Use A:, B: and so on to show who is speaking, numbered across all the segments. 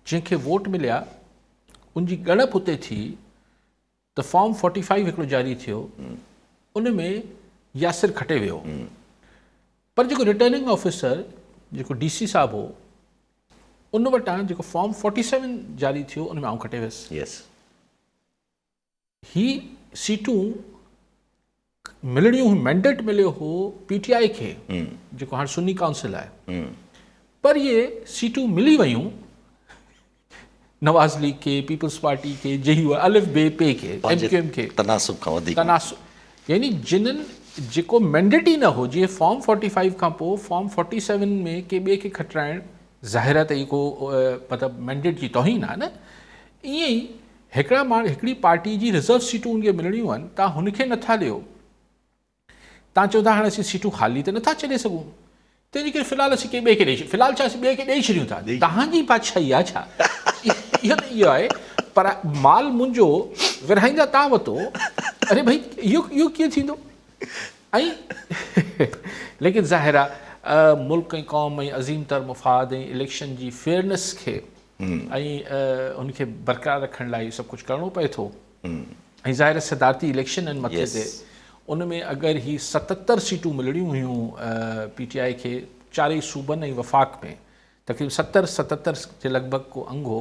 A: جنهن کي ووٽ مليا، ان جي ڳڻپ اتي ٿي ته فارم 45 هڪڙو جاري ٿيو، ان ۾ ياسر کٽي ويو، پر جيڪو رٽرننگ آفيسر جيڪو ڊي سي صاحب هو، ان وٽان جيڪو فارم 47 جاري ٿيو، ان ۾ آئون کٽي ويس. هي سيٽون ملڻيون هيون، مينڊيٽ مليو هو پي ٽي آء کي، جيڪو هاڻ سني ڪائونسل آهي، پر اهي سيٽون ملي ويون نواز ليگ کي، پيپلز پارٽي کي، جي يو الف بي پي کي، ايم ڪيو ايم کي.
B: تناسب کان وڌيڪ.
A: تناسب يعني جنن جيڪو مينڊيٽ ئي نه هو، جيئن فارم 45 کان پوء فارم 47 ۾ ڪنهن ٻئي کي کٽرائڻ ظاهر آهي ته اهو ڪو مطلب مينڊيٽ جي توهين آهي نه. ائين ئي هڪڙا ماڻهو، هڪڙي پارٽي جي رزرو سيٽون ان کي ملڻيون آهن، تان هن کي نٿا ڏيو، تان چئو ٿا هاڻي اسين سيٽون خالي ته نٿا ڇڏي سگهون، تنهنجي ڪري في الحال اسين ڪنهن ٻئي کي ڏئي، في الحال ڇا، اسين ٻئي کي ڏئي ڇڏيون ٿا. توهان جي بادشاهي آهي ڇا؟ اهو ته اهو آهي، پر مال منهنجو، ورهائيندا تان وتو. اري ڀئي، اهو ڪيئن ٿيندو؟ ۽ ليڪن ظاهر آهي ملڪ ۽ قوم ۽ عظيم تر مفاد ۽ اليڪشن جي فيئرنيس کي ۽ ان کي برقرار رکڻ لاء سڀ ڪجهه ڪرڻو پئي ٿو. ۽ ظاهر صدارتي اليڪشن آهن مٿي تي، ان ۾ اگر هي 77 سيٽون ملڻيون هيون پي ٽي آء کي چارئي صوبن ۽ وفاق ۾، تقريبن 70 77 جي لڳ ڀڳ ڪو انگ هو،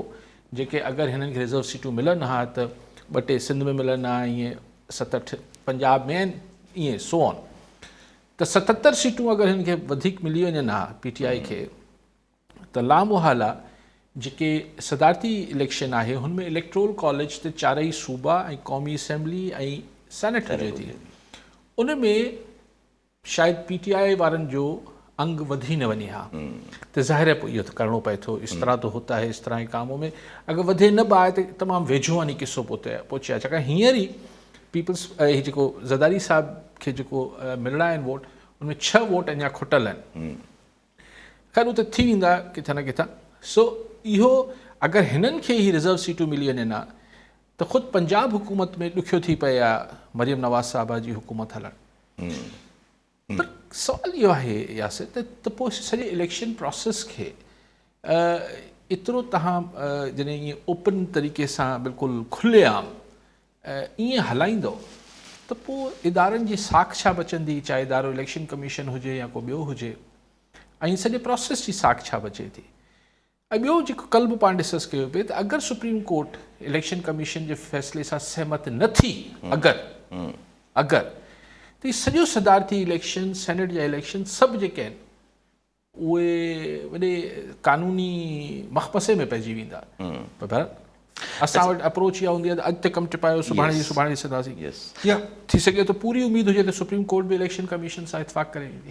A: جيڪي اگر هنن کي رزرو سيٽون ملن ها ته ٻه ٽي سنڌ ۾ ملن ها، ائين ست اٺ پنجاب ۾ آهن، ائين سو آن، ته 77 سيٽون اگر هن کي وڌيڪ ملي وڃن ها پي ٽي آء کي ته لامحاله جيڪي صدارتي اليڪشن آهي، هن ۾ اليڪٽرول ڪاليج تي چارئي صوبا ۽ قومي اسيمبلي ۽ سينيٽ هجي ٿي، ان ۾ شايد پي ٽي آء وارن جو انگ وڌي نه وڃي ها. ته ظاهر آهي پوء اهو ته ڪرڻو پئي ٿو. اس طرح تو هوتا هي اس طرح ڪي ڪامون ۾. اگر وڌي نه به آهي ته تمام ويجهو وڃي قصو پهچي آهي، ڇاڪاڻ هينئر ئي پيپلز هي جيڪو زرداري صاحب کي جيڪو ملڻا آهن ووٽ، ان ۾ 6 ووٽ اڃا کٽل آهن. خير، اتي ٿي ويندا ڪٿان نه ڪٿان. سو اهو اگر هنن کي هي رزرو سيٽون ملي وڃن ها ته خود پنجاب حڪومت ۾ ڏکيو ٿي پئي ها مريم نواز صاحبه جي حڪومت هلڻ. پر سوال اهو آهي ياسر ته پوء سڄي اليڪشن پراسيس کي ايترو تهان جڏهن ائين اوپن طريقي سان بلڪل کلي عام ائين هلائيندو ته پوء ادارن جي ساک ڇا بچندي، چاهي ادارو اليڪشن ڪميشن هجي يا ڪو ٻيو هجي، ۽ سڄي پراسيس جي ساک ڇا بچي ٿي؟ ۽ ٻيو جيڪو ڪل به پاڻ ڊسڪس ڪيو پئي ته اگر سپريم ڪورٽ اليڪشن ڪميشن جي فيصلي سان سهمت نه ٿي اگر ته هي سڄو صدارتي اليڪشن، سينيٽ جا اليڪشن سڀ جيڪي آهن، اهي وڏي قانوني مخمصي ۾ پئجي ويندا. پر بهرحال اسان وٽ اپروچ اها هوندي آهي ته اڄ ته ڪم ٽپايو، سڀاڻي جي سڀاڻي ڏسنداسين. يا ٿي سگهي ٿو پوري اميد هجي ته سپريم ڪورٽ به اليڪشن ڪميشن سان اتفاق ڪري ويندي.